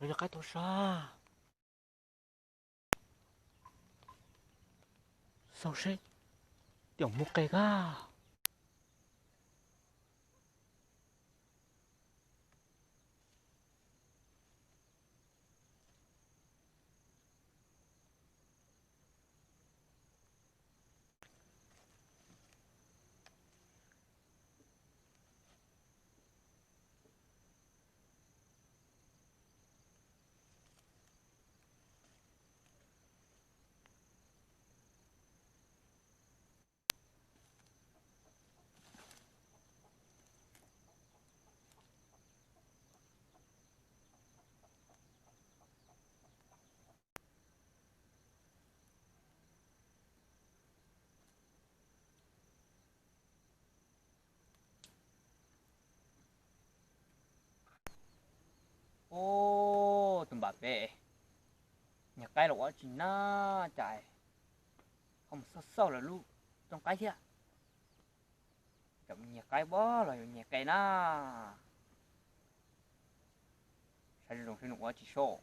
Lawv yog qaib tau sab. Xauj seb, tias mus qe kab. Ub, tus npam pem, nyiag qaib los ua tsi na, cas ho mus xauj xauj lawv lub rooj qaib thiab. Cov nyiag qaib ua los yog nyiag qe na. Saib zoo zoo seb nws ua tsi soj.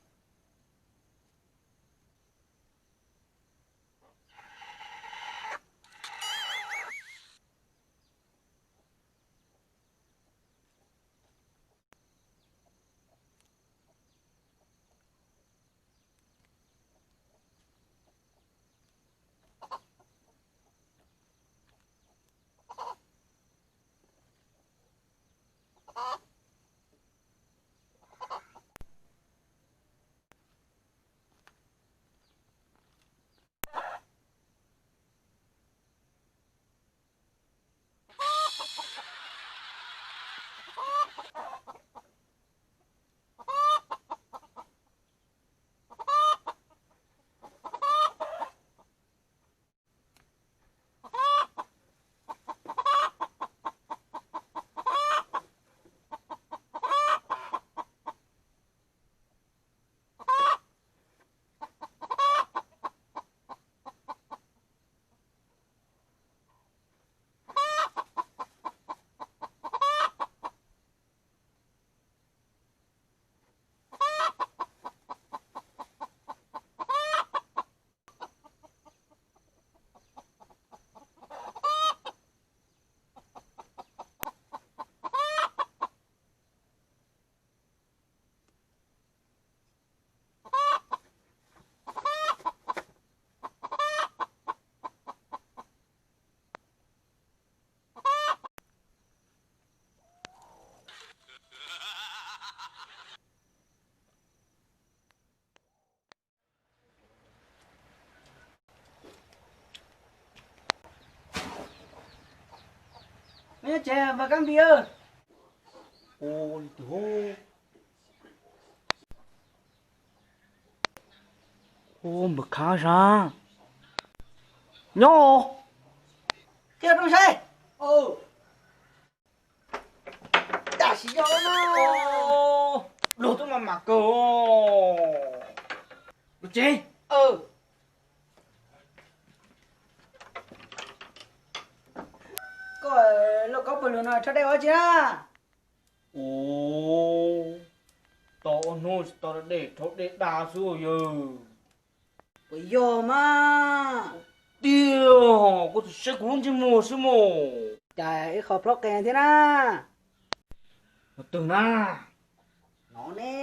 Nyob tsev mas Kab Npis. Ub, npawg Khab sas. Nyob. Qhia rau saib. Tam sim yog na. Luag twb mas mam kawg. Luag tsev. Koj lauj kaub pawg lug no rhaub dej ua tsi na? Ub, tau ob hnub tsis tau rhaub dej, rhaub dej dag xwb yawg. Puas yog mas? Tiag, koj tus saib kuv lub ntsej muag xwb mog. Cas ib qho plaub qe thiab na. Mus twg na? No ne.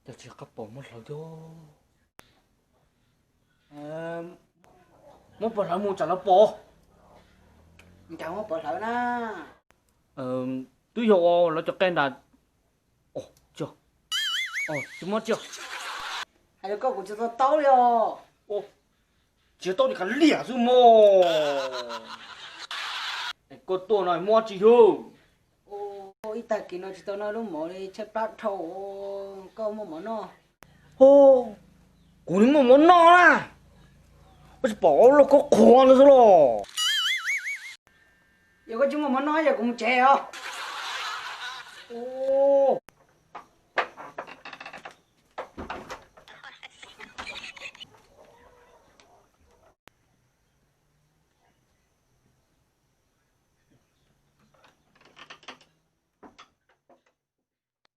Cas tsis qab pom muab hlawv thiab. Muab pov hlawv mus tsam lawv pom. Cas muab pov hlawv na? Twb yog ua lawv cov qe nram. Tsis muab tsi. Hais rau koj kuv tsis tau taub li os. Tsis taub li kav liam xwb mog. Koj tuaj no muab tsi yug. Ib tag kis no tsis tau noj lub mov li, tshaib plab dhau. Koj muaj mov noj? Kuv muaj mov noj na. Koj tsis pom lauj kaub qhuav ntawd xwb los? Yog koj tsis muaj mov noj, yog kuv mus tsev os.